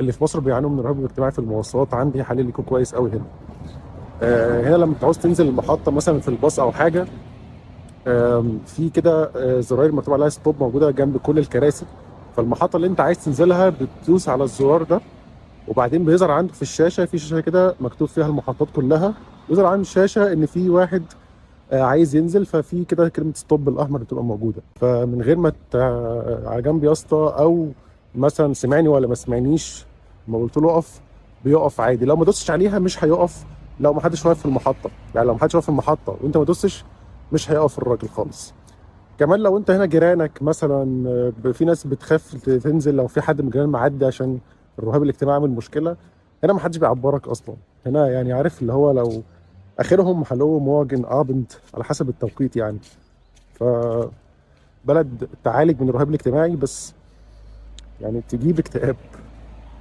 اللي في مصر بيعانوا من الرهاب الاجتماعي في المواصلات، عندي حل ليكم كويس قوي هنا. هنا لما تعوز تنزل المحطة مثلا في الباص او حاجه، في كده زراير مكتوب عليها stop موجودة جنب كل الكراسي. فالمحطه اللي انت عايز تنزلها بتدوس على الزرار ده، وبعدين بيظهر عنده في الشاشه، في شاشة كده مكتوب فيها المحطات كلها، بيظهر عند الشاشة ان في واحد عايز ينزل، ففي كده كلمة stop بالاحمر بتبقى موجوده. فمن غير ما على جنب يا اسطى، او مثلا سمعني ولا ما سمعنيش، ما قلت له اقف بيقف عادي. لو ما دوستش عليها مش هيقف، لو ما حدش واقف في المحطه، يعني لو ما حدش واقف في المحطة وانت ما دوستش مش هيقف الراجل خالص. كمان لو انت هنا جيرانك مثلا، في ناس بتخاف تنزل لو في حد من الجيران معدي عشان الرهاب الاجتماعي عامل مشكله. هنا ما حدش بيعبرك اصلا هنا، يعني عارف اللي هو لو اخرهم Hallo، Morgen، Abend، على حسب التوقيت يعني. ف بلد تعالج من الرهاب الاجتماعي، بس يعني تجيب اكتئاب.